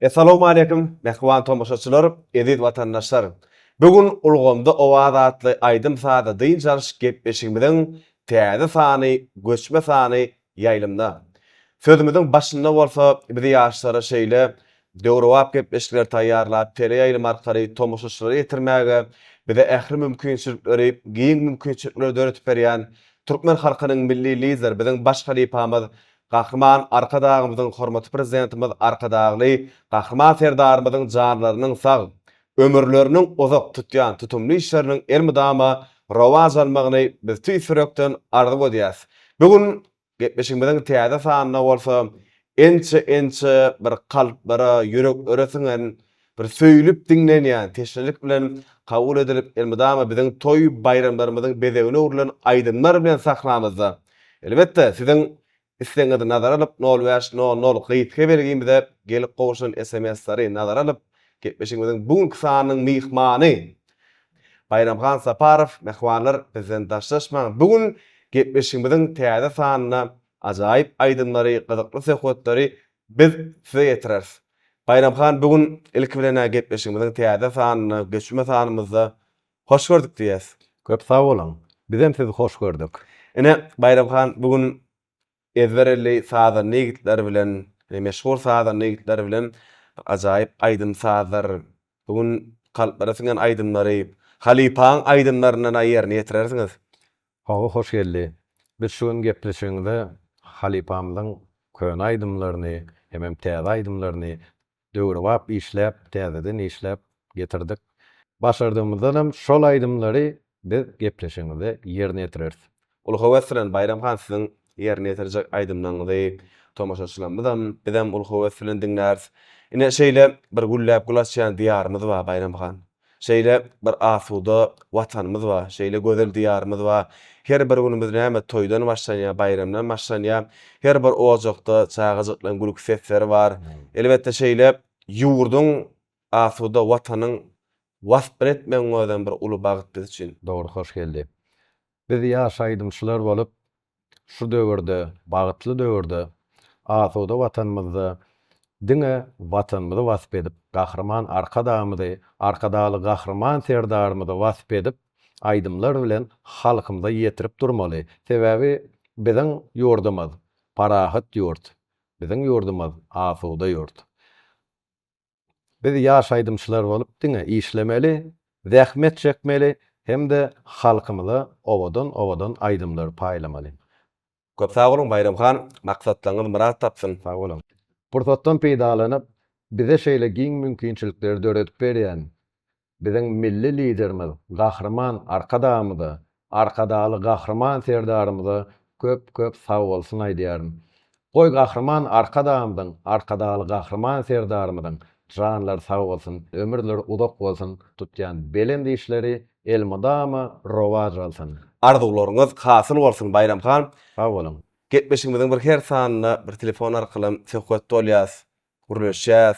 Essalawmaleýkim, mähriban tomaşaçylar, eziz watandaşlar! Bu gün Ulgamda owaz atly aýdym-sazly dynç alyş gepleşigimiziň täze sany, göçme sany ýaýlymda. Sözümiziň başynda bolsa bizi ýaşlara şeýle döwrebap gepleşikleri taýýarlap teleýaýlym arkaly tomaşaçylara ýetirmäge bize ähli mümkinçilikleri, giň mümkinçilikleri döredip berýän türkmen halkynyň Milli Lideri, biziň baş halypamyz Gahryman Arkadagymyzyň, hormatly Prezidentimiz Arkadagly Gahryman Serdarymyzyň janlarynyň sag, ömürleriniň uzak, tutýan tutumly işleriniň elmydama rowaç almagyny biz tüýs ýürekden arzuw edýäs. Bu gün gepleşigimiziň täze sanynda bolsa ençe-ençe bir kalplara, ýüreklere siňen, bir söýlüp diňlenýän, teşnelik bilen kabul edilip elmydama biziň toý-baýramlarymyzyň bezegine öwrülen aýdymlar bilen sahnamyzda. Elbetde, siziň Islegiňizi nazara alyp nol bäş nol nol gysga belgimize gelip gowşan sms-leri nazara alyp gepleşigimiziň bu günki sanynyň myhmany Baýramhan Saparow mähribanlar bizden daşlaşmaň bu gün gepleşigimiziň täze sanynda ajaýyp aýdymlary gyzykly söhbetleri biz size ýetireris. Baýramhan bu gün ilki bilen-ä gepleşigimiziň täze sanynda göçme sanymyzda Hoş gördük diýýäs. Köp sag boluň. Bizem sizi hoş gördük. Ine, Baýram han bu gün ezber elli sazanda ýigitler bilen, ine meşhur sazanda ýigitler bilen bir ajaýyp aýdym-sazlar, bu gün kalplara siňen aýdymlary, halypaň aýdymlaryndan-a ýerine ýetirersiňiz. Hawa, Hoşgeldi. Biz şu gün gepleşigimize halypamyzyň köne aýdymlaryny hemem täze aýdymlaryny döwrebap işläp, täzeden işläp getirdik. Başardygymyzdanam şol aýdymlary biz gepleşigimizde ýerine ýetireris. Uly höwes bilen Baýram han siziň ýerine ýetirjek aýdymlaryňyzy tomaşaçylarymyzam, bizem uly höwes bilen diňläris. Ine şeýle bir gülläp gül açýan diýarymyz bar Baýram han. Şeýle bir asuda Watanymyz bar, şeýle gözel Diýarymyz bar. Her bir günümiz näme toýdan başlanýar, baýramdan başlanýar. Her bir ojakda çagajyklaryň gülki sesleri bar. Elbetde şeýle ýurduň, asuda Watanyň waspyny etmegiň özem bir uly bagt biz üçin. Dogry Hoşgeldi. Biz ýaş aýdymçylar bolup Şu döwürde, bagtly döwürde, asuda Watanymyzda diňe Watanymyzy wasp edip, Gahryman Arkadagymyzy, Arkadagly Gahryman Serdarymyzy wasp edip, aýdymlar bilen halkymyza ýetirip durmaly. Sebäbi biziň ýurdumyz parahat ýurt, biziň ýurdumyz asuda ýurt. Biz ýaş aýdymçylar bolup diňe işlemeli, zähmet çekmeli hem-de halkymyza owadan-owadan aýdymlary paýlamaly. Köp sag boluň Baýram han, maksatlaryňyz myrat tapsyn. Sag boluň. Pursatdan peýdalanyp, bize şeýle giň mümkinçilikleri döredip berýän biziň Milli Liderimiz Gahryman Arkadagymyza, Arkadagly Gahryman Serdarymyza köp-köp sagbolsun aýdýaryn. Goý Gahryman Arkadagymyzyň, Arkadagly Gahryman Serdarymyzyň janlary sag bolsun, ömürleri uzak bolsun, tutýan belent işleri elmydama rowaç alsyn. Arzuwlaryňyz hasyl bolsun Baýram han. Sag boluň. Gepleşigimiziň bir her sanynda bir telefon arkalam söhbet bolýas, gürleşýäs.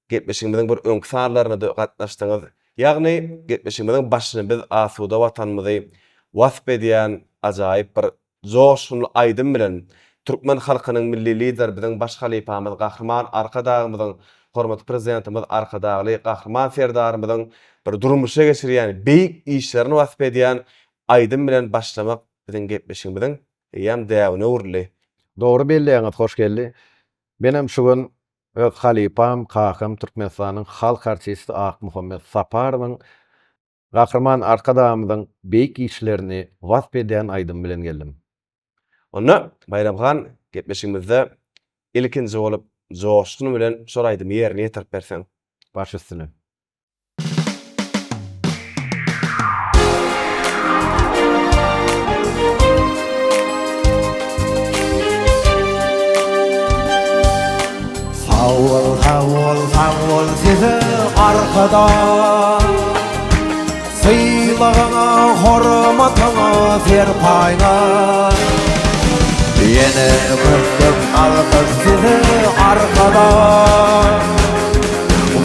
Gepleşigimiziň bir öňki sanlaryna-da gatnaşdyňyz. Ýagny, gepleşigimiziň başyny biz asuda Watanymyzy wasp edýän ajaýyp bir joşgunly aýdym bilen, türkmen halkynyň Milli Lideri, biziň baş halypamyz Gahryman Arkadagymyzyň, hormatly Prezidentimiz Arkadagly Gahryman Serdarymyzyň bir durmuşa geçirýän beýik işlerini wasp edýän aýdym bilen başlamak biziň gepleşigimiziň eýýäm däbine öwrüldi. Dogry belleýäňiz Hoşgeldi. Menem şu gün Öz halypam, kakam Türkmenistanyň halk artisti Akmuhammet Saparowyň Gahryman Arkadagymyzyň beýik işlerini wasp edýän aýdym bilen geldim. Onda, Baýram han, gepleşigimizde ilkinji bolup joşgun bilen şol aýdymy ýerine ýetirip berseň. Baş üstüne. Sag bol, sag bol, sag bol size Arkadag Sylagyňa, hormatyňa, serpaýyňa Ýene köp-köp alkyş size Arkadag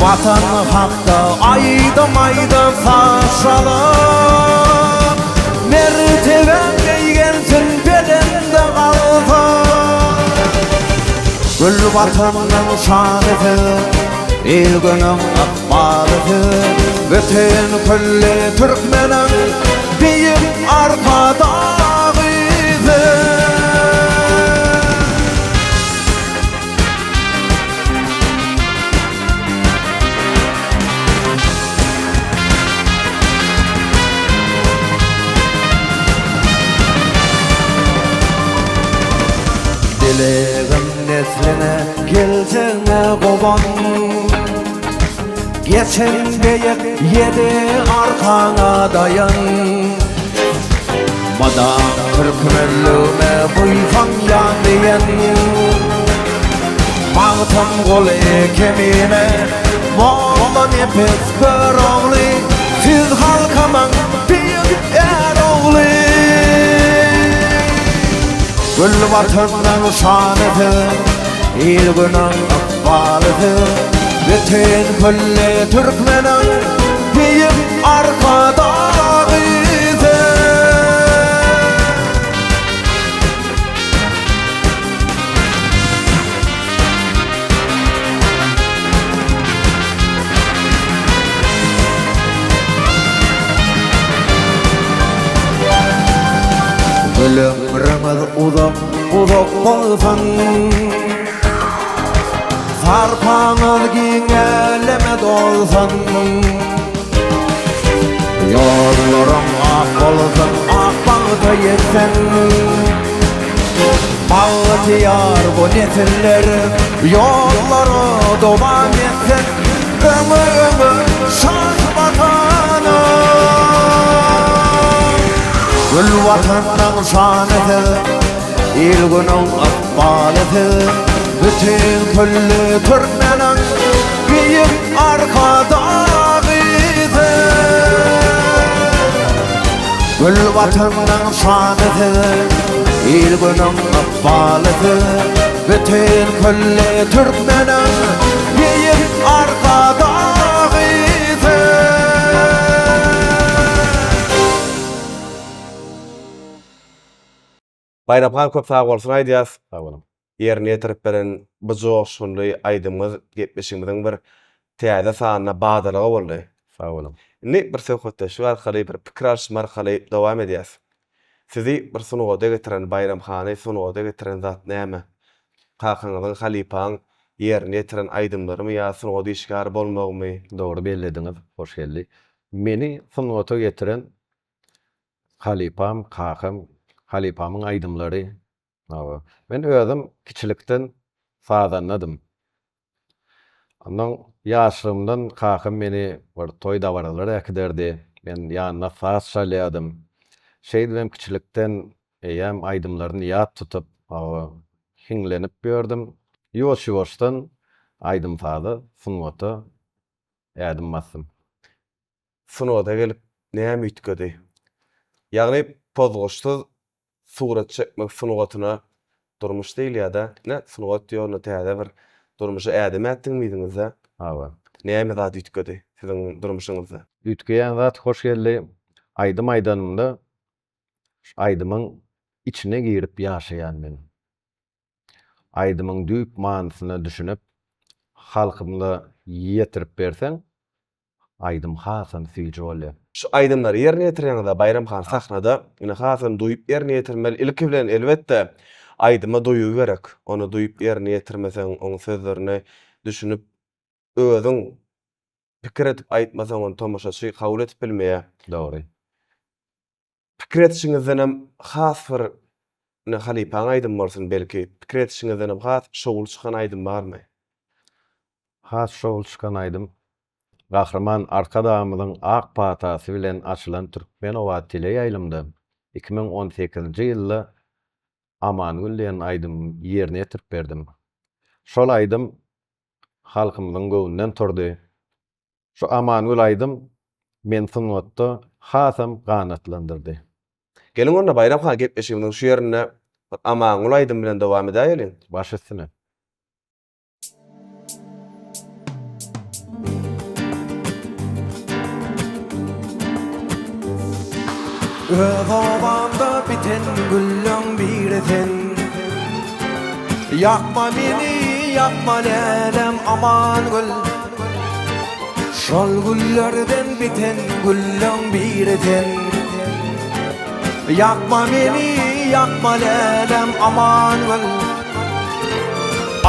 Watan hakda aýdym aýdyp saz çalyp Mertebäň beýgelsin belende galsyn. Watanyň şany siz, Il-günüň ykbaly siz, Bütin külli türkmeniň Beýik Arkadagy siz. Dilegim nesliňe, geljegňe guwan. Geçen beýik ýedi arkaňa daýan. Mydam türkmenligime buýsanýan diýen. Magtymguly Kemine, Mollanepes Görogly, Siz halkymyň beýik är ogly. Gül Watanyň şany siz, Il-günüň ykbaly siz, Bütin külli türkmeniň Beýik Arkadagy siz. Gül ömrüňiz uzak, uzak bolsun. Sarpaňyz giň äleme dolsun. Ýollaryň ak bolsun, ak bagta ýetsin. Bagtyýar bu nesiller ýollary dowam etsin. Öňe öňe şan Watanym. Gül Watanyň şany siz, il-günüň ykbaly siz, Bütin külli türkmeniň beýik Arkadagy siz. Gül Watanyň şany siz, il-günüň ykbaly siz, Bütin külli türkmeniň beýik Arkadagy siz. Baýram han köp sag bolsun aýdýas. Sag boluň. Ýerine ýetirip beren bu joşgunly aýdymyňyz gepleşigimiziň bir täze sanyna badalga boldy. Sag boluň. Indi bir söhbetdeşlik arkaly, bir pikir alyşma arkaly dowam edýäs. Sizi bir sungata getiren, Baýram hany sungata getiren zat näme? Kakaňyzyň, halypaň ýerine ýetiren aýdymlarymy ýa sungat işgäri bolmagymy? Dogry bellediňiz, Hoşgeldi. Meni sungata getiren halypam, kakam, halypamyň aýdymlary. Hawa. Men özüm kiçilikden sazandadym. Onnoň ýaşlygymdan kakam meni bir toý-dabaralara äkiderdi. Men ýanynda saz çalýardym. Şeýdibem kiçilikden eýýäm aýdymlaryny ýat tutup, hawa, hiňlenip ýördüm. Ýuwaş-ýuwaşdan aýdym-saza, sungata ädim basdym. Sungata gelip näme üýtgedi? Ýagny pozguçsyz surat çekmek sungatyna durmuş diýilýär-dä. Ine, sungat ýoluna täze bir durmuşa ädim ätdiň diýdiňiz-dä. Hawa. Näme zat üýtgedi siziň durmuşyňyzda? Üýtgeýän zat Hoşgeldi, aýdym aýdanymda şu aýdymyň içine girip ýaşaýan men. Aýdymyň düýp manysyna düşünip, halkymyza ýetirip berseň, aýdym hasam süýji bolýar. Şu aýdymlary ýerine ýetirýäňiz-ä Baýram han sahnada ine hasam duýup ýerine ýetirmeli ilki bilen elbetde aýdyma duýgy gerek ony duýup ýerine ýetirmeseň oň sözlerine düşünip özüň pikir edip aýtmasaň ony tomaşaçy kabul edip bilmeýär. Dogry. Pikir edişiňizdenem has bir ine halypaň aýdymy bolsun belki pikir edişiňizdenem has şowly çykan aýdym barmy? Has şowly çykan aýdym Gahryman Arkadagymyzyň ak patasy bilen açylan Türkmenoba teleýaýlymda 2018-nji ýylda Amangül diýen aýdymy ýerine ýetirip berdim. Şol aýdym halkymyzyň göwnünden turdy. Şu Amangül aýdym meni sungatda hasam ganatlandyrdy. Geliň onda Baýram han gepleşigimiziň şu ýerinde bir Amangül aýdym bilen dowam edäýeliň. Baş üstüne. Öz obamda biten gülleň biri sen. Ýakma meni. ýakma lälem aman gül Şol güllerden biten gülleň biri sen Ýakma meni ýakma lälem aman gül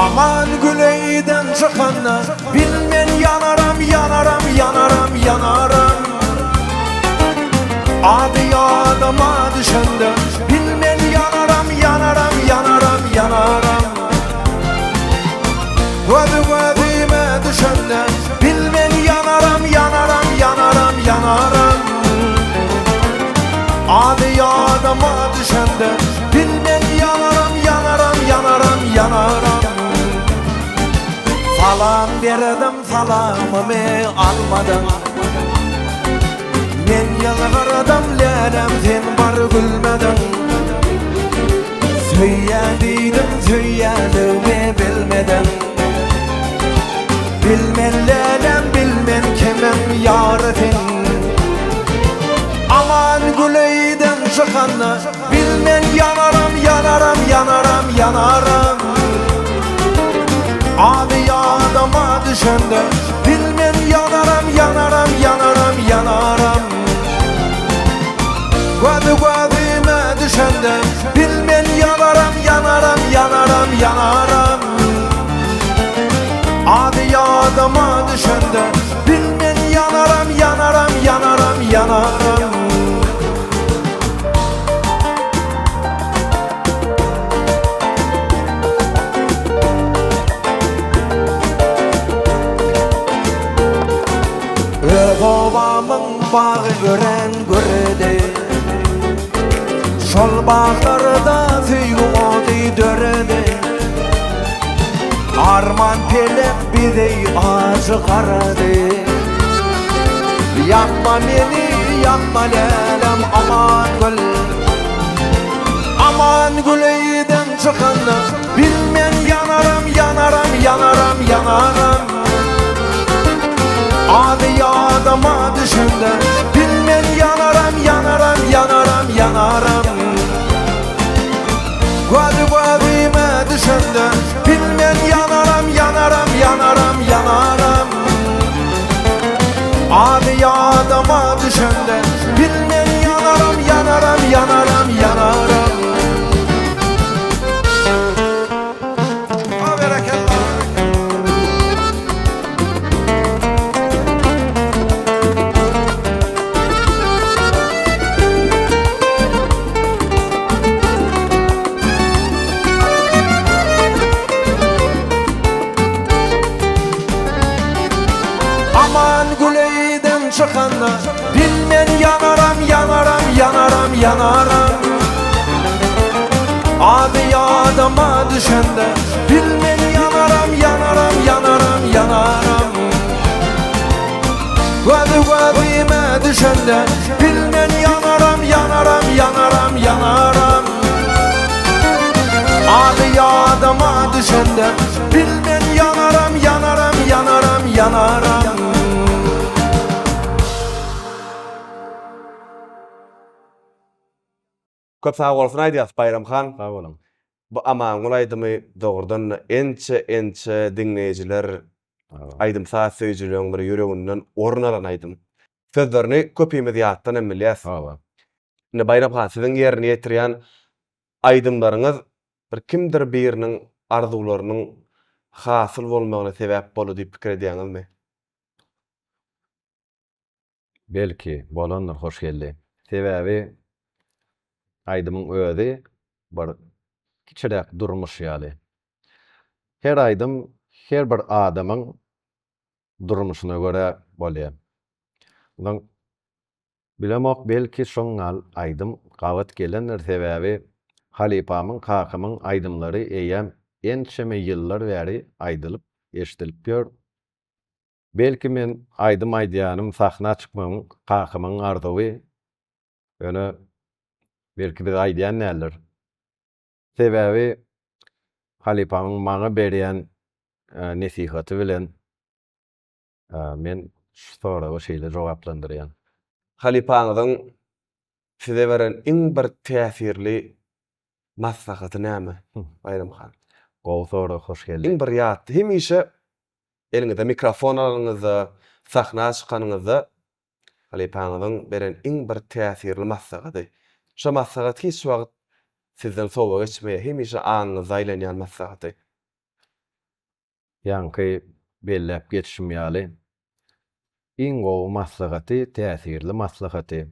Aman gül öýden çykanda Bilmen ýanaram ýanaram ýanaram ýanaram Ady ýadyma düşende Bilmen ýanaram ýanaram ýanaram ýanaram Gözi gözüme düşende Bilmen ýanaram ýanaram ýanaram ýanaram Ady ýadyma düşende Bilmen ýanaram ýanaram ýanaram ýanaram Salam berdim salamymy almadyň Men ýylgyrdym lälem sen bir gülmediň Söýýän diýdim söýýänligimi bilmediň Bilmen lälem bilmen kimiň ýary sen Aman güleýden çykanda Bilmen ýanaram ýanaram ýanaram ýanaram Ady ýadyma düşende Bilmen ýanaram ýanaram ýanaram ýanaram Gözi gözüme düşende Bilmen ýanaram ýanaram ýanaram ýanaram Ady ýadyma düşende Bilmen ýanaram ýanaram ýanaram ýanaram. Öz obamyň bagy örän gürdi. Şol baglarda söýgi ody döredi. Arman pelek bizi ajy garady. Ýakma meni, ýakma lälem Aman gül. Aman gül öýden çykanda bilmen ýanaram, ýanaram, ýanaram, ýanaram. Ady ýadyma düşende bilmen ýanaram, ýanaram, ýanaram, ýanaram. Gözi gözüme düşende bilmen ýanaram, ýanaram, ýanaram, ýanaram. Ady ýadyma düşende bilmen ýanaram, ýanaram, ýanaram, ýanaram. Berekella. Aman güleýden çykanda Bilmen ýanaram ýanaram ýanaram ýanaram Ady ýadyma düşende Bilmen ýanaram ýanaram ýanaram ýanaram Gözi gözüme düşende Bilmen ýanaram ýanaram ýanaram ýanaram Ady ýadyma düşende Bilmen ýanaram ýanaram ýanaram ýanaram. Köp sag bolsun aýdýas Baýram han. Sag boluň. Bu Amangül aýdymy dogrudan-da ençe ençe diňleýjiler aýdym-saz söýüjileriň bir ýüreginden orun alan aýdym. Sözlerini köpimiz ýatdan hem bilýäs. Hawa. Indi Baýram han siziň ýerine ýetirýän aýdymlaryňyz bir kimdir biriniň arzuwlarynyň hasyl bolmagyna sebäp boldy diýip pikir edýäňizmi? Belki, bolandyr Hoşgeldi. Sebäbi aýdymyň özi bir kiçiräk durmuş ýaly. Her aýdym her bir adamyň durmuşyna görä bolýar. Onsoň bilemok belki şoň aýdym gabat gelendir sebäbi halypamyň kakamyň aýdymlary eýýäm ençeme ýyllar bäri aýdylyp eşidilip ýör. Belki men aýdym aýdýanym sahna çykmagym kakamyň arzuwy ýöne belki bize aýdýan däldir. Sebäbi halypamyň maňa berýän nesihaty bilen men şu soraga şeýle jogaplandyrýan. Halypaňyzyň size beren iň bir täsirli maslahaty näme, Baýram han? Gowy sorag hoş geldiň. Iň bir ýatda hemişe eliňize mikrofon alanyňyzda, sahna çykanyňyzda halypaňyzyň beren iň bir täsirli maslahaty. Şo maslahat hiç wagt sizden sowa geçmeýär, hemişe aňyňyzda aýlanýan maslahaty. Ýaňky belläp geçişim ýaly, iň gowy maslahaty, täsirli maslahaty.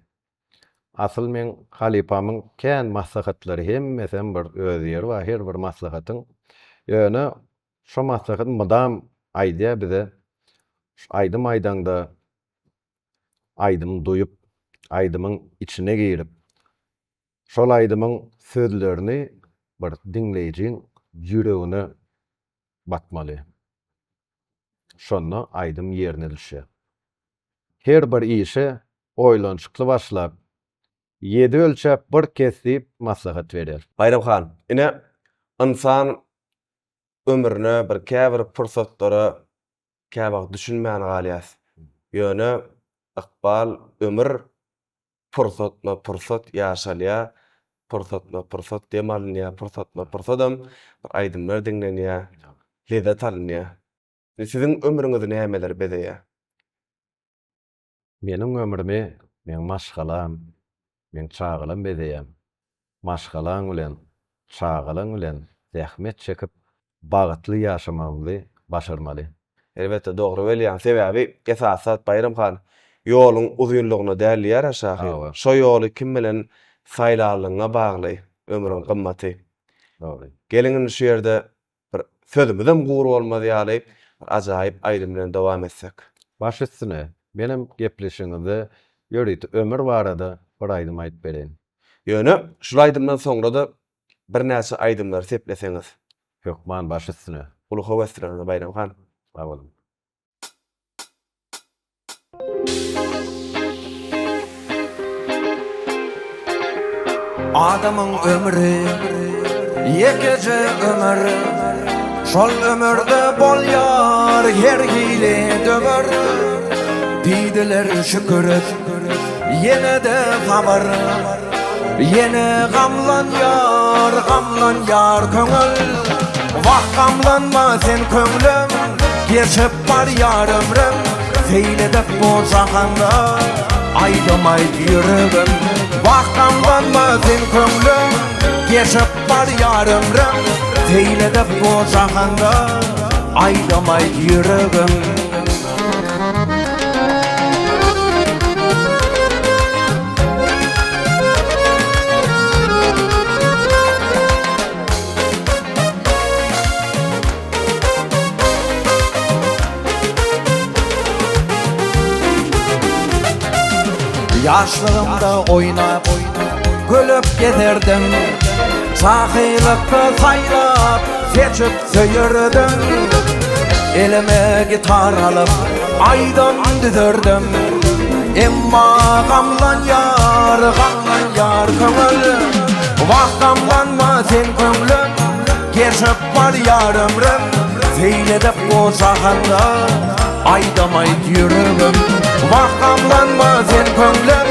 Asyl meň halypamyň kän maslahatlary hemmesem bir öz ýeri bar her bir maslahatyň. Ýöne şo maslahat mydam aýdýar bize, şu aýdym aýdaňda aýdymy duýup, aýdymyň içine girip, Şol aýdymyň sözlerini bir diňleýjiň ýüregine batmaly. Şonda aýdym ýerine düşýär. Her bir işe oýlanyşykly başlap, ýedi ölçäp bir kes diýip maslahat berýär. Baýram han, ine, ynsan ömrüne bir käbir pursatlara käwagt düşünmän galýas. Ýöne ykbal, ömür pursatma-pursat ýaşalýar, pursatma-pursat dem alynýar, pursatma-pursadam bir aýdymlar diňlenýär, lezzet alynýar. Siziň ömrüňizi nämeler bezeýär? Meniň ömrümi meň maşgalam, meň çagalam bezeýär. Maşgalaň bilen, çagalaň bilen zähmet çekip bagtly ýaşamagymyzy başarmaly. Elbetde dogry belýäň. Sebäbi esasy zat Baýram han, ýoluň uzynlygyna däl diýýär-ä şahyr. Şo ýoly kim bilen saýlanlygyňa bagly ömrüň gymmaty. Dogry. Geliň indi şu ýerde bir sözümizem gury bolmaz ýaly bir ajaýyp aýdym bilen dowam etsek. Baş üstüne. Menem gepleşigiňizde ýörite ömür barada bir aýdym aýdyp bereýin. Ýöne şul aýdymdan soňra-da Birnäçe aýdymlary sepleseňiz. Hökman baş üstüne. Uly höwes bilen onda Baýram han. Sag boluň. Adamyň ömri ýekeje ömür Şol ömürde bolýar her hili döwür Diýdiler şükür et ýene-de sabyr Ýene gamlanýar, gamlanýar köňül Wah gamlanma sen köňlüm, geçip barýar ömrüm Seýl edip bu jahanda, aýdym aýt ýüregim Wah gamlanma sen köňlüm, geçip barýar ömrüm Seýl edip bu jahanda, aýdym aýt ýüregim. Ýaşlygymda oýnap, gülüp gezerdim Sahylykda saýlap, seçip söýerdim Elime gitar alyp, aýdym düzerdim Emma gamlanýar, gamlanýar köňül Wah gamlanma sen köňlüm, geçip barýar ömrüm Seýl edip bu jahanda, aýdym aýt ýüregim Wah gamlanma sen köňlüm,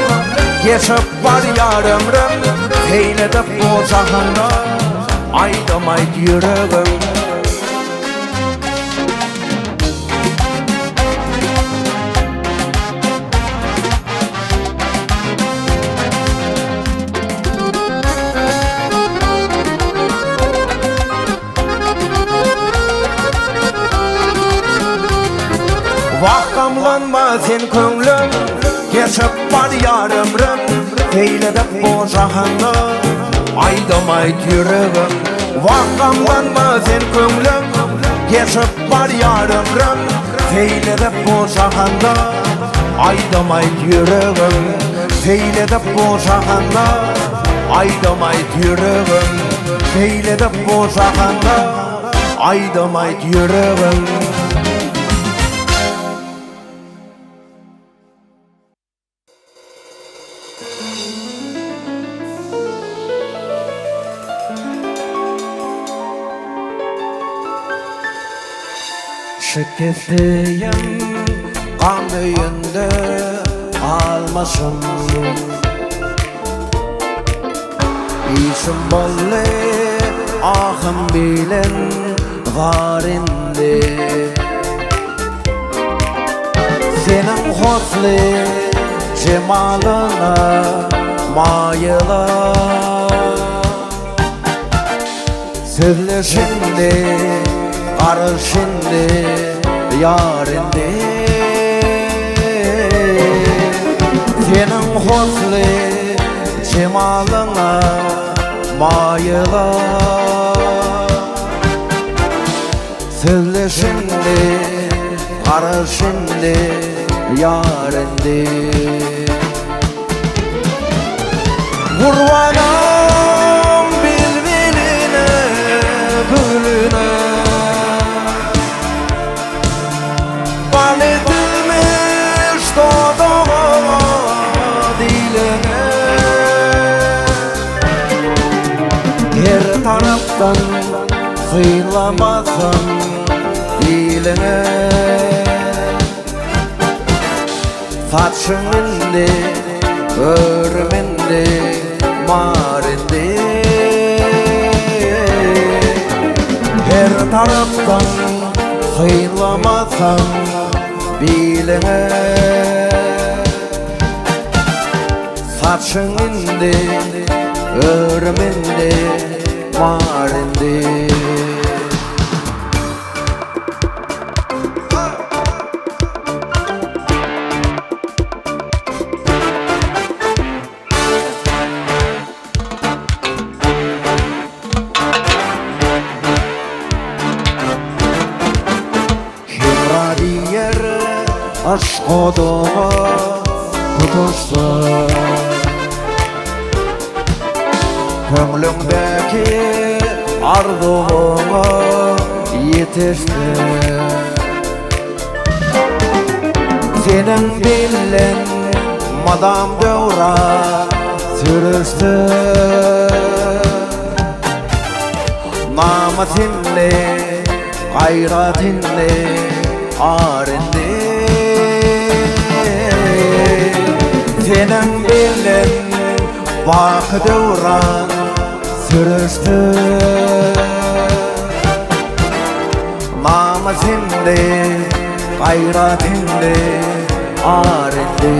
geçip barýar ömrüm Seýl edip bu jahanda, aýdym aýt ýüregim. Wah gamlanma sen köňlüm Geçip barýar ömrüm Seýl edip bu jahanda Aýdym aýt ýüregim Wah gamlanma sen köňlüm Geçip barýar ömrüm Seýl edip bu jahanda Aýdym aýt ýüregim Seýl edip bu jahanda Aýdym aýt ýüregim Seýl edip bu jahanda Aýdym aýt ýüregim. Şikestliyim gam öýünde galmaşym Işim boldy ahym bilen. zar indi. Seniň hosly jemalyňa maýylam. Sözle şindi, garyş indi, ýar indi. Seniň hosly jemalyňa maýylam. Sözle şindi, garyş indi, ýar indi. Gurbanam bilbiline, gülüne. Bal edilmiş dodagyňa, diline. Her tarapdan synlamasam iliňi. Saçyň indi, örüm indi, mar indi. Her tarapdan synlamasaň biliňi. Saçyň indi, örüm indi, mar indi. Hemra diýer yşk oduňa tutaşsa. Köňlüňdäki arzuwyňa ýetişse. Seniň bilen mydam döwran sürüşse. Namys indi, gaýrat indi, ar indi. Seniň bilen baky döwran sürüşse. Namys indi, gaýrat indi, ar indi.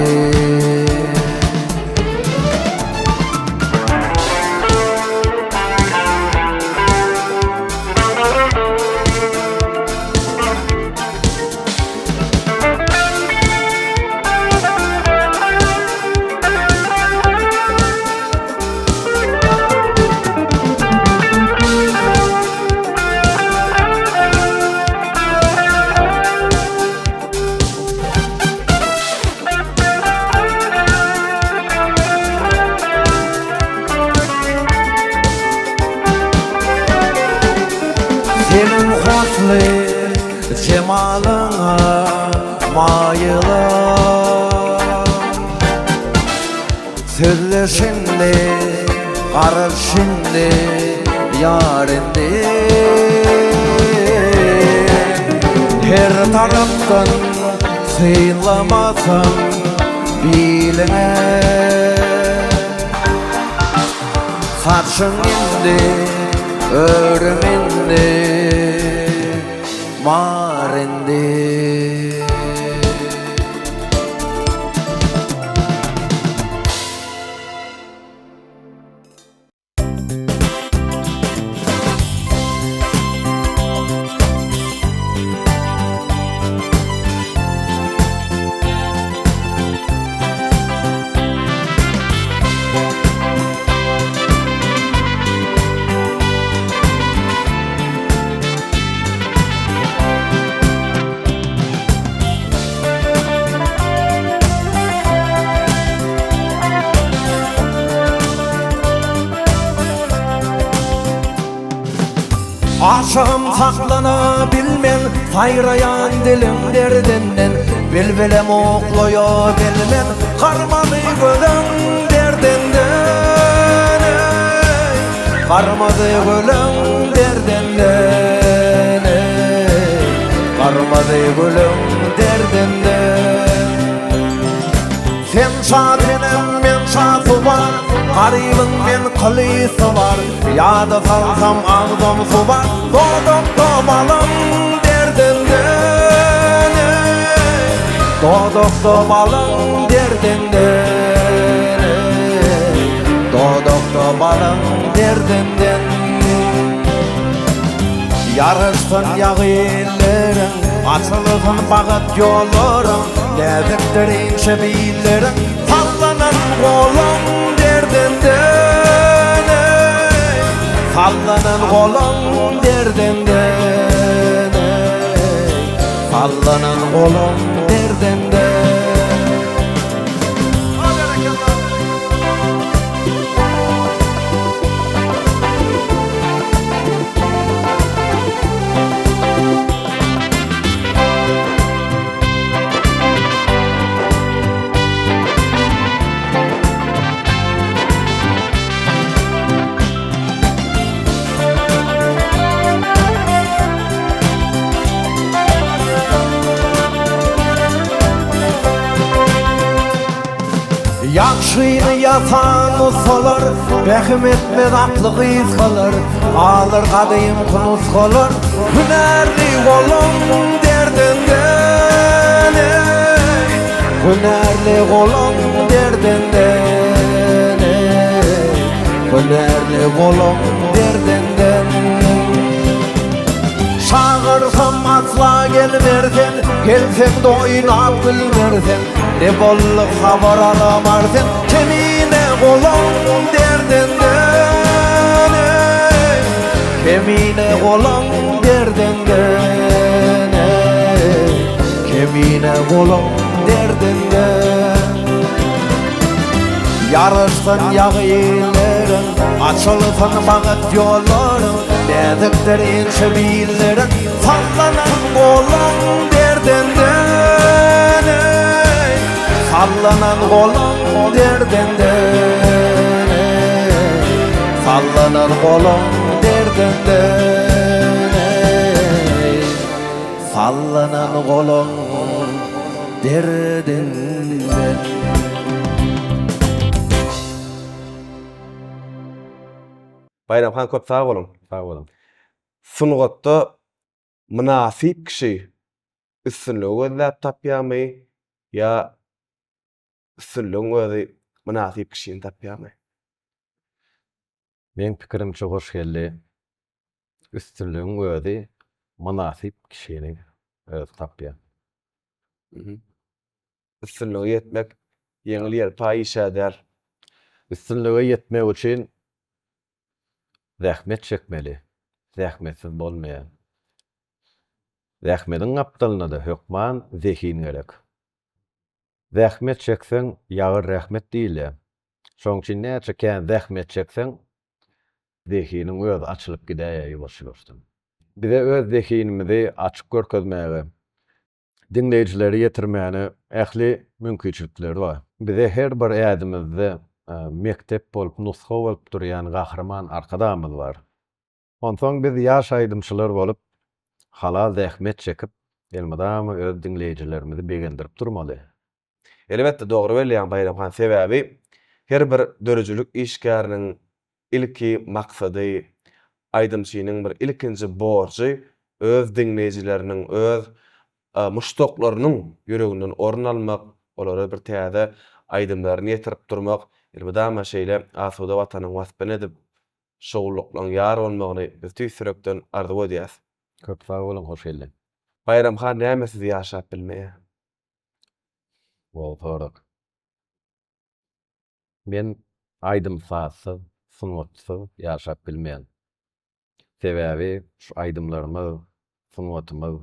Seniň husly jemalyňa maýylam. Sözle şindi, garyl şindi, ýar indi. Her tarapdan synlamasaň biliňe. Saçyň indi, örüm indi, mar indi. Aşygym saklana bilmen, Saýraýan diliň derdinden, Bilbilem oklaýa bilmen, Garmady gölüň derdinden, eý, Garmady gölüň derdinden, eý, Garmady gölüň derdinden. Sen şa senem men şa suwar, Garybyň men kyl. Owaly ysy bar Ýada salsam agzym suwar Dodakda balyň derdinden eý Dodakda balyň derdinden eý Dodakda balyň derdinden Ýaraşsyn ýagy elleriň, Açylsyn bagat ýollaryň, Näzikdir inçe billeriň, Sallanan goluň derdinden, eý, Sallanan goluň derdinden, eý, Sallanan goluň derdinden. Ýagşyny ýasan nusgalar, Pähim etmez akly gysgalar, Galar gadymky nusgalar, Hünärli goluň derdinden, eý, Hünärli goluň derdinden, eý, Hünärli goluň derdinden. Çagyrsam asla gelmersen, Gelseň-de oýnap gülmersen, Ne boldy habar alamar sen, Kemine goluň derdinden, eý, Kemine goluň derdinden, eý, Kemine goluň derdinden. Ýaraşsyn ýagy illeriň, Açylsyn bagyt ýollaryň, Näzikdir inçe billeriň, Sallanan goluň derdinden, eý, Sallanan goluň derdinden, eý, Sallanan goluň derdinden, eý, Sallanan goluň derdinden. Baýram han köp sag boluň. Sag boluň. Sungatda mynasyp kişi üstünligi gözläp tapýarmy ýa üstünligiň özi mynasyp kişini tapýarmy? Meň pikirimçe Hoşgeldi üstünligiň özi mynasyp kişini özi tapýar. Üstünlige ýetmek ýeňil ýelpaý iş-ä däl. Üstünlige ýetmek üçin zähmet çekmeli. Zähmetsiz bolmaýar. Zähmediň gapdalynda-da hökman zehin gerek. Zähmet çekseň, ýagar rehmet diýilýär. Şonuň üçin näçe kän zähmet çekseň, zehiniň özi açylyp gidäýýär ýuwaş-ýuwaşdan. Bize öz zehinimizi açyk görkezmäge, diňleýjilere ýetirmäne ähli mümkinçilikleri bar. Bize her bir ädimizde mekdep bolup, nusga bolup durýan Gahryman Arkadagymyz bar. Onsoň biz ýaş aýdymçylar bolup, halal zähmet çekip, elmydama öz diňleýjilerimizi begendirip durmaly. Elbetde dogry belleýäň Baýram han sebäbi her bir döredijilik işgäriniň ilki maksady aýdymçynyň bir ilkinji borjy öz diňleýjileriniň öz muşdaklarynyň ýüreginden orun almak olara bir täze aýdymlaryny ýetirip durmak elmydama şeýle asuda watanyň waspyny edip şowlulyklaryň ýar bolmagyny biz tüýs ýürekden arzuw edýäs. Köp sag boluň hoş geldiň. Baýram han nämesiz ýaşap bilmeýär? Gowy sorag. Men aýdym-sazsyz, sungatsyz ýaşap bilmeýän. Sebäbi şu aýdymlarymyz, sungatymyz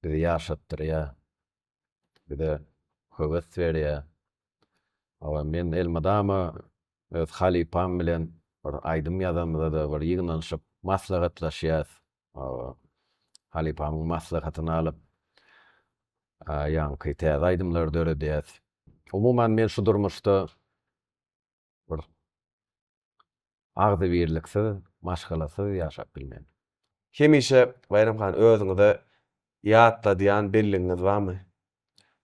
bizi ýaşatdyrýar, bize höwes berýär. Hawa, men elmydama öz halypam bilen bir aýdym ýazamyzda-da bir ýygnanyşyp maslahatlaşýas. Hawa, halypamyň maslahatyny alyp, ýaňky täze aýdymlary döredýäs. Umuman, men şu durmuşda bir agzybirliksiz, maşgalasyz ýaşap bilmen. Hemişe, Baýram han, özüňize ýatladýan belligiňiz barmy?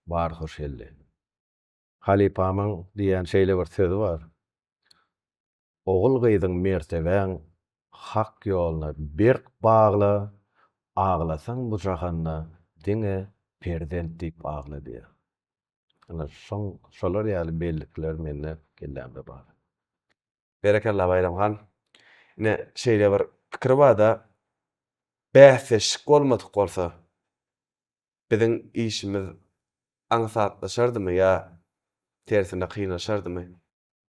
Bar, Hoşgeldi. Halypamyň diýýän şeýle bir sözi bar. Ogul-gyzyň mertebäň Hak ýoluna berk bagla, aglasaň bu jahanda diňe perzent diýip agla diýýär. Ine, şoň, şolar ýaly bellikler mende kellämde bar. Berekella Baýram han. Ine, şeýle bir pikir bar-da, bäsdeşlik bolmadyk bolsa, biziň işimiz aňsatlaşardymy ýa tersine kynlaşardymy?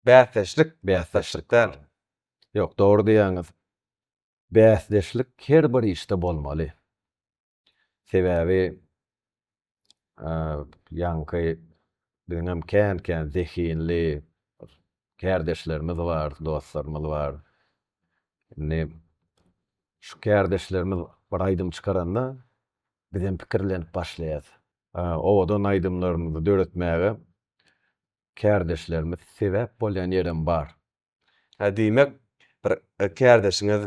Bäsdeşlik, Bäsdeşlik däl. Ýok, dogry diýýäňiz. Bäsdeşlik her bir işde bolmaly. Sebäbi ýaňky biziňem kän-kän zehinli kärdeşlerimiz bar, dostlarymyz bar. Indi şu kärdeşlerimiz bir aýdym çykaranda bizem pikirlenip başlaýas. Owadan aýdymlarymyzy döretmäge kärdeşlerimiz sebäp bolýan ýerem bar. Hä diýmek bir kärdeşiňiz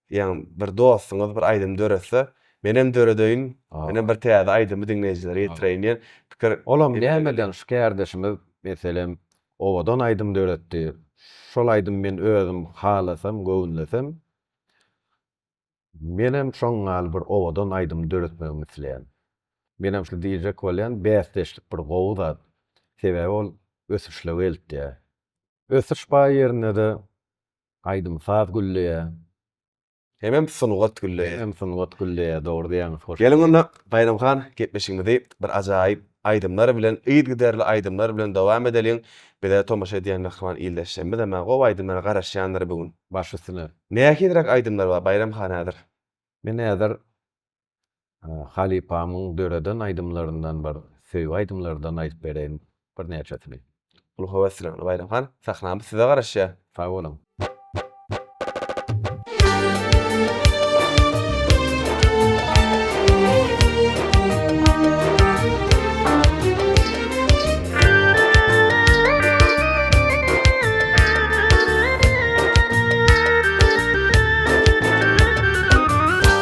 ýagny bir dostuňyz bir aýdym döretse, menem döredeýin, menem bir täze aýdymy diňleýjilere ýetireýin diýen pikir Olam nämeden şu kärdeşimiz meselem owadan aýdym döretdi, şol aýdymy men özüm halasam, göwünlesem, Menem şoň ýaly bir owadan aýdym döretmegimi isleýän. Menem şu diýjek bolýan bäsdeşlik bir gowy zat. Sebäbi ol ösüşlige eltýär. Ösüş bar ýerinde-de aýdym-saz gülleýär. Hemem sungat gülleýär. Hemem sungat gülleýär, dogry diýýäňiz hoş. Geliň onda Baýram han gepleşigimizi bir ajaýyp aýdymlar bilen yzgiderli aýdymlar bilen dowam edeliň. Bize tomaşa edýän mähriban ildeşlerimizem-ä gowy aýdymlara garaşýandyr bu gün. Baş üstüne. Nähiliräk aýdymlar bar Baýram han häzir? Men häzir halypamyň döreden aýdymlaryndan bir söýgi aýdymlardan aýdyp bereýin birnäçesini. Uly höwes bilen Baýram han, sahnamyz size garaşýar. Sag boluň.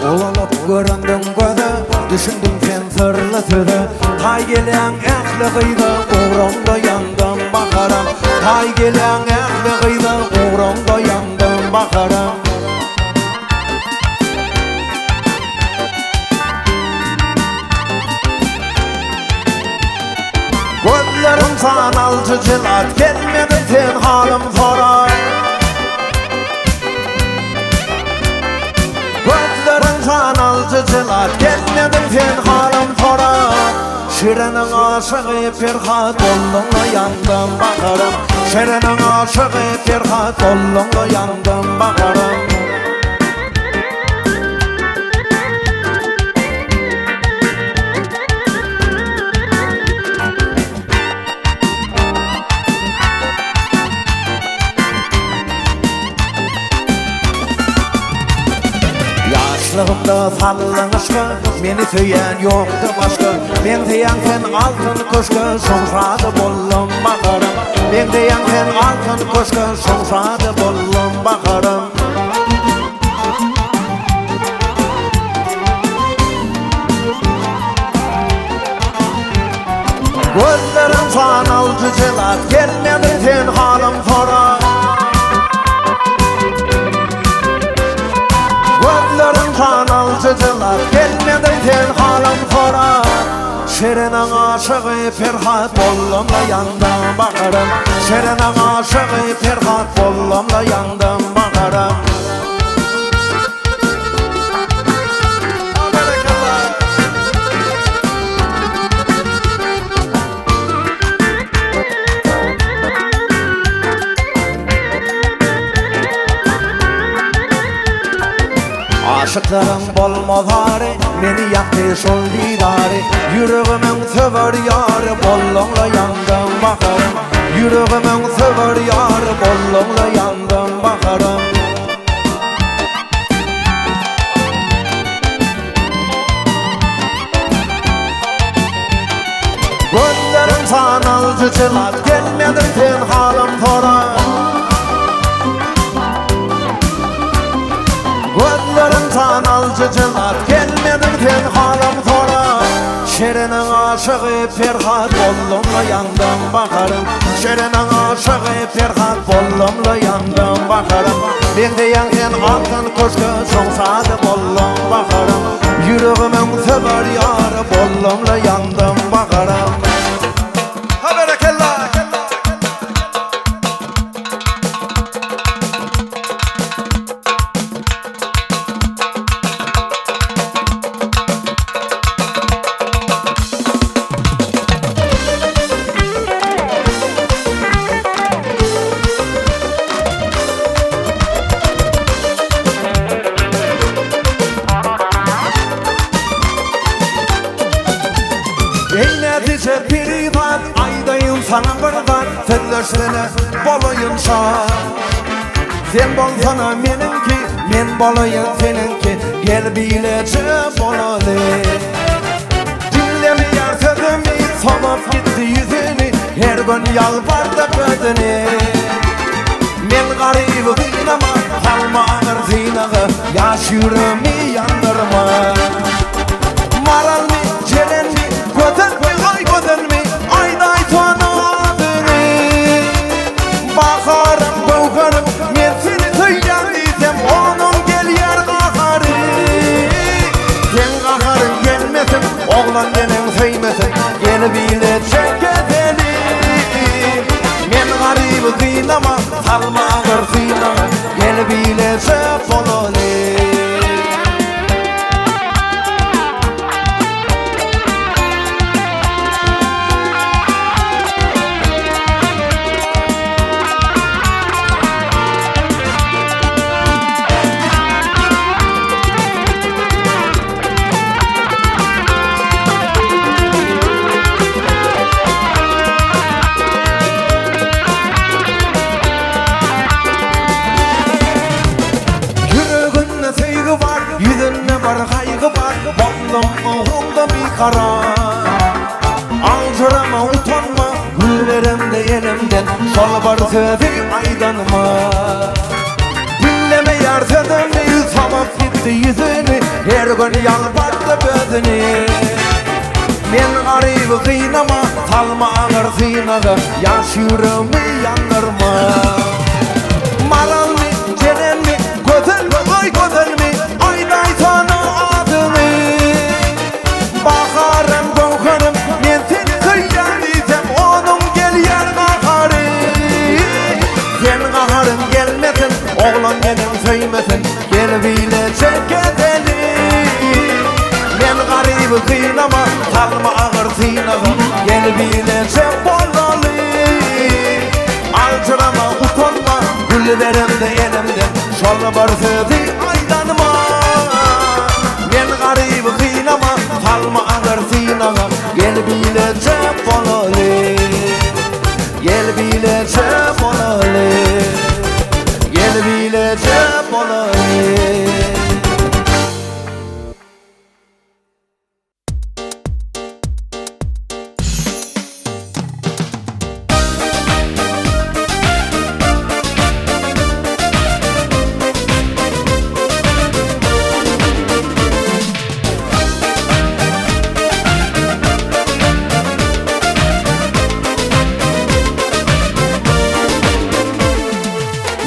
Ulalyp göründiň göze, Düşündiň sen syrly söze, Taý gelýäň ähli gyza, Ugraňda ýandym baharam. Taý gelýäň ähli gyza, Ugraňda ýandym baharam. Gözleriň sanalçy jelat, Gelmediň sen halym sorap. Gözleriň sanalçy jelat, Gelmediň sen halym sorap. Şireniň aşygy Perhat bolduň-la ýandym baharym. Şireniň aşygy Perhat bolduň-la ýandym baharym. Ýaşlygymda saldyň yşka, Meni söýen ýokdy başga. Meňzeýäň sen altyn köşge, Şoň şady boldum baharym. Meňzeýäň sen altyn köşge, Şoň şady boldum baharym. Gözleriň sanaljy jelat, Gelmediň sen halym sorap. Gözleriň sanaljy jelat, Gelmediň sen halym sorap. Şiriniň aşygy Perhat boldum-la ýandym baharym. Şiriniň aşygy Perhat boldum-la ýandym baharym. Aşyklaryň bolmaz ary, Meni ýakdy şol didary, Ýüregimiň söwer ýary, Bolduň-la ýandym baharym. Ýüregimiň söwer ýary, Bolduň-la ýandym baharym. Gözleriň sanaljy jelat, Gelmediň sen halym sorap. Gözleriň sanaljy jelat, Gelmediň sen halym sorap. Şiriniň aşygy Perhat boldum-la ýandym baharym. Şiriniň aşygy Perhat boldum-la ýandym baharym. Meňzeýäň sen altyn köşge, Soň sada bolduň baharym. Ýüregimiň söwer ýary boldum-la ýandym baharym. Ha berekella! Eý näzije perizat, aýdaýyn saňa bir zat, Sözleşsene, bolaýyn şat. Sen bolsana meniňki, men bolaýyn seniňki, Gel bileje bolaly. Diňlemeýär sözümi, sowup gitdi ýüzüni, Her gün ýalbardyp özüni. Men garyby gynama, salma agyr synaga, Ýaş ýüregimi ýandyrma. Maralmy, jerenmi, gözelmi, aý gözelmi, Aýdaýsana adyny. Baharym, göwherim, men seni söýýän diýsem, Onuň gelýär gahary. Seň gaharyň gelmesin, oglan neneň söýmesin, Gel bile çekezeli. Men garyby gynama, salma agyr synaga, Gel bileje bolaly. Ýüreginde söýgi bar, ýüzünde bir gaýgy bar, Boldum ugruňda bikarar. Aljyrama, utanma, gül beremde elimden, Şol bir sözi aýdanyma. Diňlemeýär sözümi, sowup gitdi ýüzüni, Her gün ýalbardyp özüni. Men garyby gynama, salma agyr synaga, Ýaş ýüregimi ýandyrma. Maralmy, jerenmi, gözelmi, aý gözelmi, Aýdaýsana adyňy. Baharym, göwherim, men seni söýýän diýsem, Onuň gelýär gahary. Sen gaharyň gelmesin, oglan neneň söýmesin, Gel bile çekezeli. Men garyby gynama, salma agyr synaga, Gel bileje bolaly. Aljyrama, utanma, gül beremde elimden, Şol bir sözi aýdanyma. Men garyby gynama, salma agyr synaga, Gel bileje bolaly. Gel bileje bolaly. Gel bileje bolaly.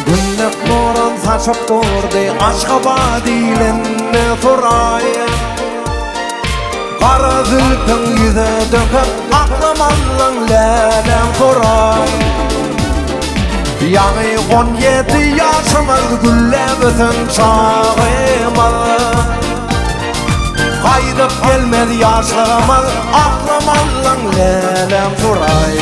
Günlük nurun saçyp durdy Aşgabat ilinde suraý. Gara zülpüň ýüze döküp Aklym aldyň läläm suraý. Ýaňy 17 ýaşymyz gülläp ösen çagymyz. Gaýdyp gelmez ýaşlygymyz Aklym aldyň läläm suraý.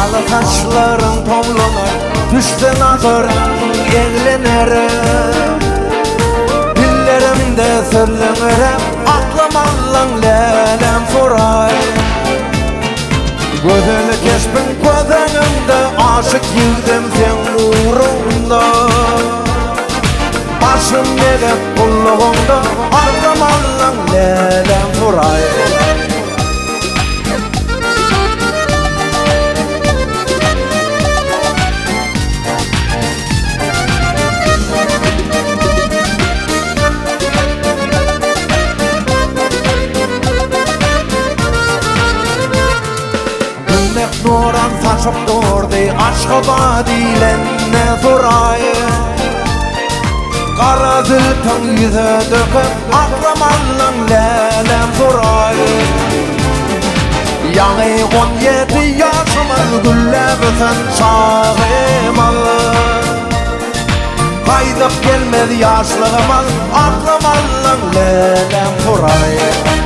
Ala saçlaryň towlanar, Düşse nazaryň eglener. Dillerimde sözleňerem, Aklym aldyň läläm soraý. Gözel keşbiň göz öňümde, Aşyk ýigdim seň ugruňda. Başym egip gullugyňda, Aklym aldyň läläm soraý. Nurdan saçyp durdy Aşgabat diýlende suraý. Gara zülpüň ýüze döküp Akram aldyň lälem suraý. Ýaňy 17 ýaşymyz gülläp ösen çagymyz. Gaýdyp gelmez ýaşlygymyz Akram aldyň lälem suraý.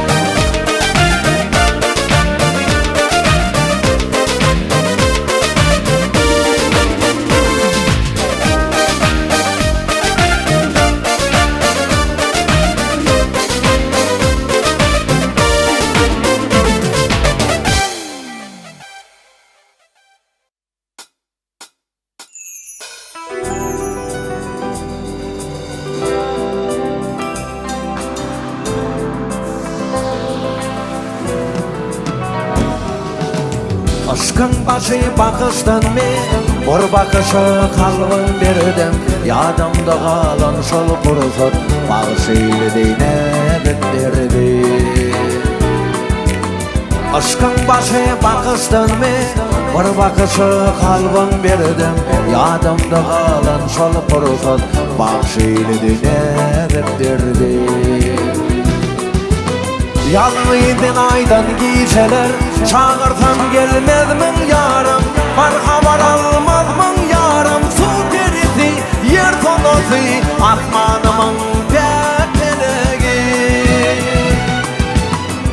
Yşkyň başy bakyşdanmy, Bir bakyşa kalbym berdim, Ýadymda galan şol pursat, Bagş eýledi näzik derdi. Yşkyň başy bakyşdanmy, Bir bakyşa kalbym berdim, Ýadymda galan şol pursat, Bagş eýledi näzik derdi. Ýalňyz men aýdan gijeler, Çagyrsam gelmezmiň ýarym, Bar habar almazmyň ýarym, Suw perisi, ýer sonasy, Asmanymyň päk pelegi.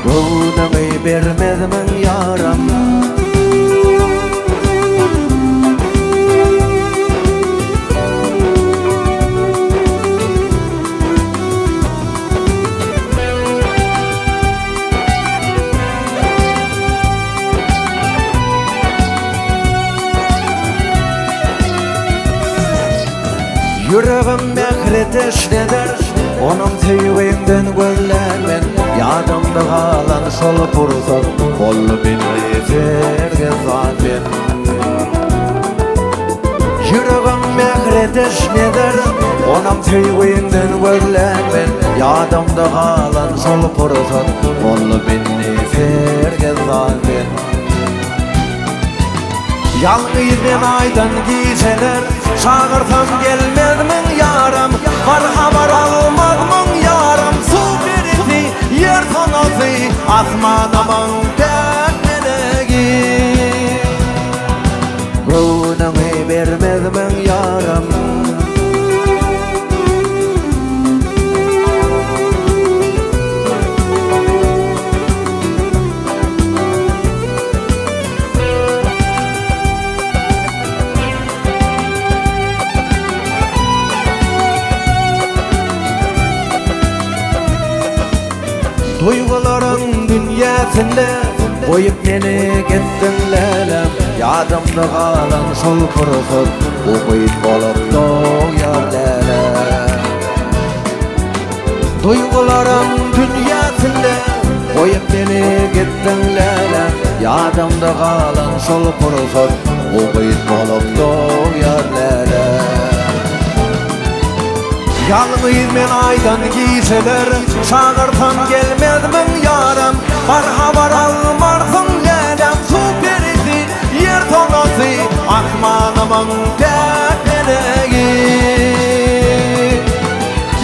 Göwnüňi bermezmiň ýarym. Ýüregim mähre teşnedir, Onuň söýgiňden gözlän men, Ýadymda galan şol pursat, Boldy meni sergezdan men. Ýüregim mähre teşnedir, Onam söýgiňden gözlän men, Ýadymda galan şol pursat, Boldy meni sergezdan men. Ýalňyz men aýdan gijeler, Çagyrsam gelmezmiň ýarym, Bar habar almazmyň ýarym, Suw perisi, ýer sonasy, Asmanymyň päk melegi. Göwnüňi bermezmiň ýarym. Duýgularyň dünýäsinde goýup meni gitdiň lälem Ýadymda galan şol pursat umyt bolup dogýar lälem Duýgularyň dünýäsinde goýup meni gitdiň lälem Ýadymda galan şol pursat umyt bolup dogýar lälem Ýalňyz men aýdan gijeler Çagyrsam gelmezmiň ýarym Bar habar almarsyň lälem Suw perisi, ýer sonasy Asmanymyň päk pelegi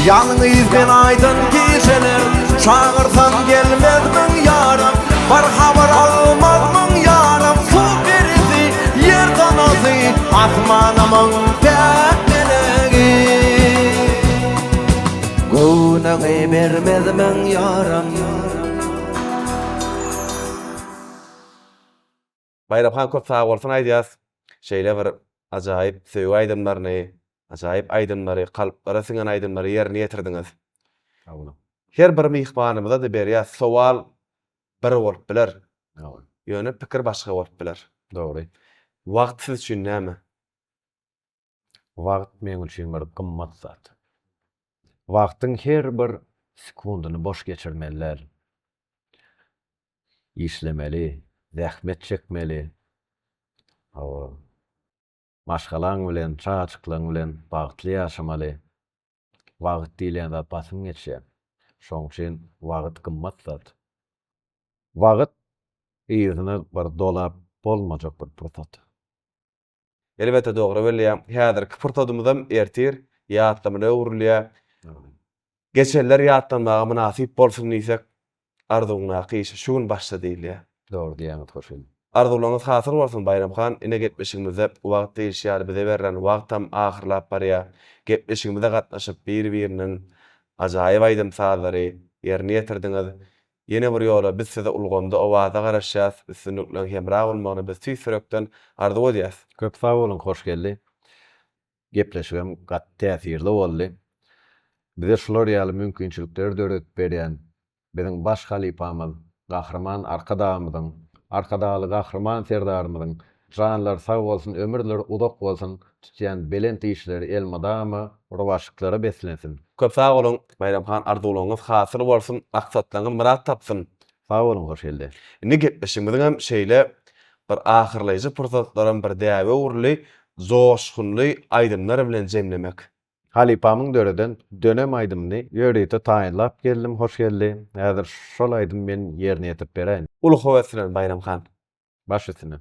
Ýalňyz men aýdan gijeler Çagyrsam gelmezmiň ýarym Bar habar almazmyň ýarym Suw perisi, ýer sonasy Asmanymyň päk melegi Göwnüňi bermezmiň ýarym. Baýram han köp sagbolsun aýdýas. Şeýle bir ajaýyp söýgi aýdymlaryny, ajaýyp aýdymlary, kalplara siňen aýdymlary ýerine ýetirdiňiz. Sag boluň. Her bir myhmanymyza-da berýäs sowal bir bolup biler. Ýöne pikir başga bolup biler. Dogry. Wagt siz üçin näme? Wagt meň üçin bir gymmat zat. Wagtyň her bir sekundyny boş geçirmeli däl. Işlemeli, zähmet çekmeli. Hawa. Maşgalaň bilen, çagajyklaň bilen bagtly ýaşamaly. Wagt diýilýän zat basym geçýär. Şoň üçin wagt gymmat zat. Wagt yzyna bir dolap. bolmajak bir pursat. Elbetde dogry belleýäň. Häzirki pursadymyzam ertir ýatlamana öwrülýär. Geçenler ýatlanmaga mynasyp bolsun diýsek, arzuwyňdaky işe şu gün başla diýilýär. Dogry diýýäňiz Hoşgel. Arzuwlaryňyz hasyl bolsun Baýram han, ine gepleşigimizde wagt diýilşi ýaly bize berlen wagtam ahyrlap barýar. Gepleşigimize gatnaşyp bir-birinden ajaýyp aýdym sazlary ýerine ýetirdiňiz. Ýene bir ýola biz size ulgamda owaza garaşýas, üstünlikleriň hemra bolmagyny biz tüýs ýürekden arzuw edýäs. Köp sag boluň Hoşgeldi. Gepleşigem gaty täsirli boldy. Bize şular ýaly mümkinçilikleri döredip berýän biziň baş halypamyz Gahryman Arkadagymyzyň, Arkadagly Gahryman Serdarymyzyň janlary sag bolsun, ömürleri uzak bolsun, tutýan belent işleri elmydama rowaçlyklara beslensin. Köp sag boluň Baýram han arzuwlaryňyz hasyl bolsun maksatlaryňyz myrat tapsyn. Sag boluň Hoşgeldi. Indi gepleşigimiziňem şeýle bir ahyrlaýjy pursatlaram bir däbe öwrüldi joşgunly aýdymlar bilen jemlemek. Halypamyň döreden Dönem aýdymyny ýörite taýynlap geldim Hoşgeldi. Häzir şol aýdymy men ýerine ýetirip beräýin. Uly höwes bilen Baýram han. Baş üstüne.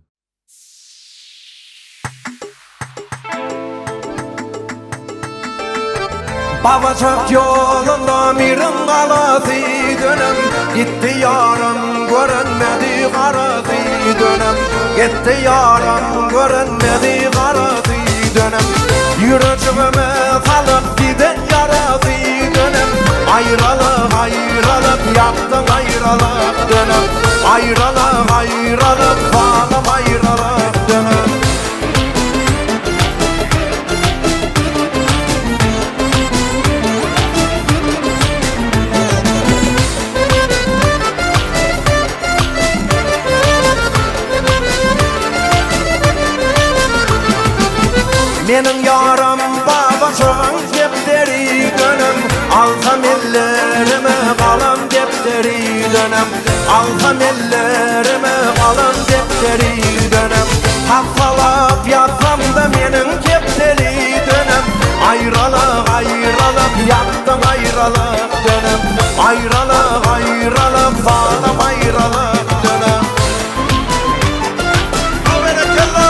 Babajak ýolunda miriň galasy dönem Gitdi ýarym görünmedi garasy dönem Gitdi ýarym görünmedi garasy dönem Ýürejigime salyp giden ýarasy dönem Aýralyk aýralyk ýakdyň aýralyk dönem Aýralyk aýralyk zalym aýralyk dönem. Meniň ýarym babajygyň kepderi dönem Alsam ellerime galam depderi dönem Alsam ellerime galam depderi dönem Hasalap ýazsam-da meniň kepderi dönem Aýralyk aýralyk ýakdyň aýralyk dönem Aýralyk aýralyk zalym aýralyk dönem. Berekella!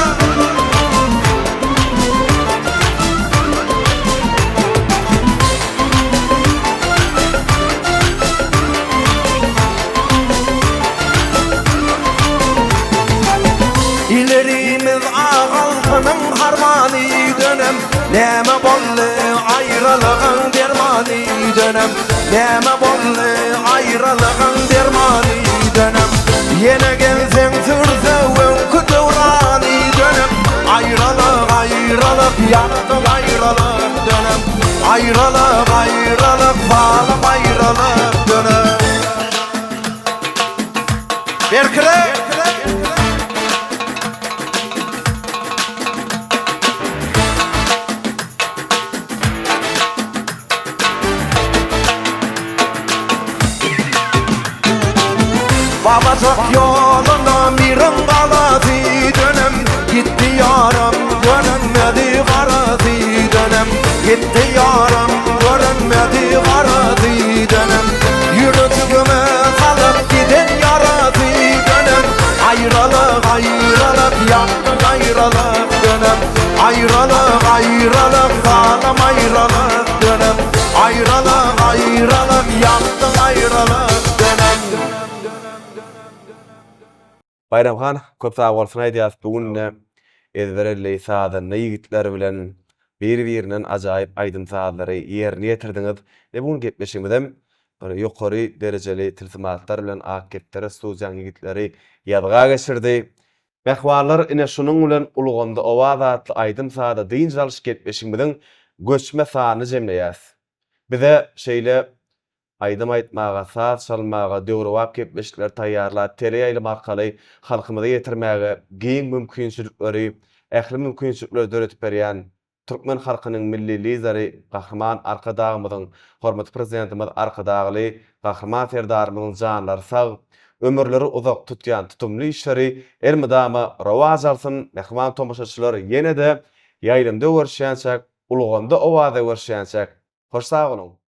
Ilerimiz ak altynyň harmany dönem Näme boldy aýralygyň dermany dönem Näme boldy aýralygyň dermany dönem Ýene gelseň sürse öňki döwrany dönem Aýralyk aýralyk ýakdyň aýralyk dönem Aýralyk aýralyk zalym aýralyk dönem Berkire! Babajak ýolunda miriň galasy dönem Gitdi ýarym görünmedi garasy dönem Gitdi ýarym görünmedi garasy dönem Ýürejigime salyp giden ýarasy dönem Aýralyk aýralyk ýakdyň aýralyk dönem Aýralyk aýralyk zalym aýralyk dönem Aýralyk aýralyk ýakdyň aýralyk dönem. Baýram han köp sag bolsun aýdýas bu günde ezber elli sazanda ýigitler bilen bir birinden ajaýyp aýdym sazlary ýerine ýetirdiňiz we bu gün gepleşigimizem bir ýokary derejeli tilsimatlar bilen Ak kepderi studiýaň ýigitleri ýazga geçirdi. Mähribanlar ine şunuň bilen Ulgamda owaz atly aýdym-saza dynç alyş gepleşigimiziň göçme sanyny jemleýäs. Bize şeýle aýdym aýtmaga, saz çalmaga, döwrebap gepleşikleri taýýarlap, teleýaýlym arkaly halkymyza ýetirmäge giň mümkinçilikleri, ähli mümkinçilikleri döredip berýän türkmen halkynyň Milli Lideri Gahryman Arkadagymyzyň, hormatly Prezidentimiz Arkadagly Gahryman Serdarymyzyň janlary sag, ömürleri uzak, tutýan tutumly işleri elmydama rowaç alsyn! Mähriban tomaşaçylar, ýene-de ýaýlymda görüşýänçäk, ulgamda owaza görüşýänçäk, hoş sag boluň!